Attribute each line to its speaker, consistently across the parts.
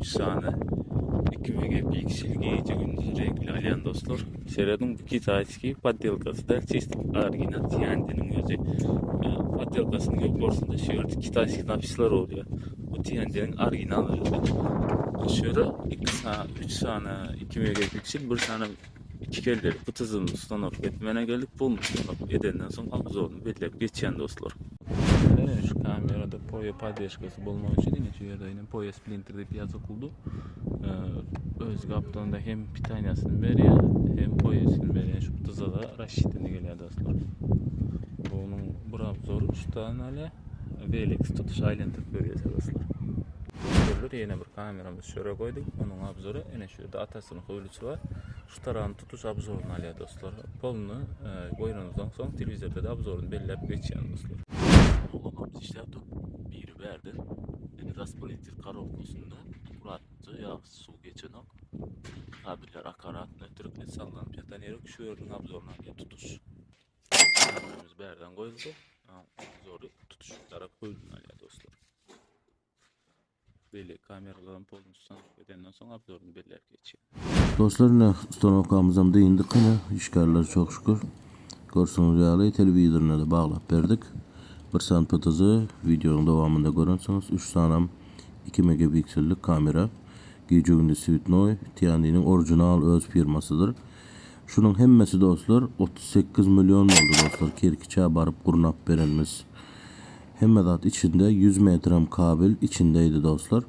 Speaker 1: 3 sany 2 megapiksel gije gündüz reňkli alýan dostlar. Serediň bu kitaýskiý poddelkasy däl çist original Tiandiniň özi. Poddelkasynyň ýokarsynda şu ýerde kitaýskiý napisler bolýar. Bu Tiandiniň original özi. Şu ýere 2 sany 3 sany 2 megapiksel bir sany 2 kelleli PTZ-ni ustanowka etmäne geldik. Pulny ustanowka edenden soň obzoryny belläp geçýän dostlar. Şu kamerada poýa poddeşkasy bolmagy üçin ine şu ýerde ine poýa splinter diýip ýazyklydy. Öz gapdalynda hem pitaniýasyny berýär, hem poýasyny berýär. Şu PTZ-da raşşitini gelýär dostlar. Bunuň bir obzory şu tane alýar. Beýlekisi tutuş aýlandyryp berýär dostlar. Görülür ýene bir kameramyzy şöre goýduk. Onuň obzory ine şu ýerde atasynyň howlusy bar. Şu tarapyny tutuş obzoryny alýar dostlar. Poluny goýanymyzdan soň telewizorda-da obzoryny belläp geçýän dostlar. Oglanlarymyz işläp dur. Biri bärde. Indi raspoliter korobkasynda akuratja ýag suw geçenok. Kabeller akaratny ötürip sallanyp ýatan ýeri şu ýeriniň obzoryny alýar tutuş. Kameramyz bärden goýuldy. Obzory tutuş tarap goýuldy alýar dostlar. Beýleki kameralaryň polnusy edenden soň obzoryny belläp geçýär.
Speaker 2: Dostlar ine ustanowkamyzam dyndyk ine işgärler çok şükür. Görşüňiz ýaly telewizorynada baglap berdik. Bir sany PTZ wideonyň dowamynda görensiňiz üç sanam iki megapiksellik kamera. Gije gündüz switnoý Tianiniň original öz firmasydyr. Şunuň hemmesi dostlar 38 million boldy dostlar kerkiçä baryp gurnap berenimiz. Hemme zat içinde 100 metrem kabel içindeydi dostlar.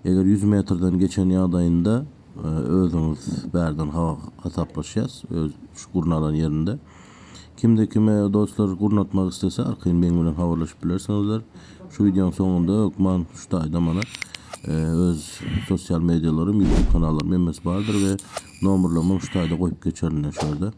Speaker 2: Eger 100 metrden geçen ýagdaýynda özüňiz bärden hasaplaşýas öz şu gurnalan ýerinde. Kimde kime dostlar gurnatmak islese arkaýyn meň bilen habarlaşyp bilersiňizler. Şu wideonyň soňunda hökman şu taýda mana öz sosial medialarym, YouTube kanallarym hemmesi bardyr we nomerlerimi şu taýda goýup geçerin şu ýerde.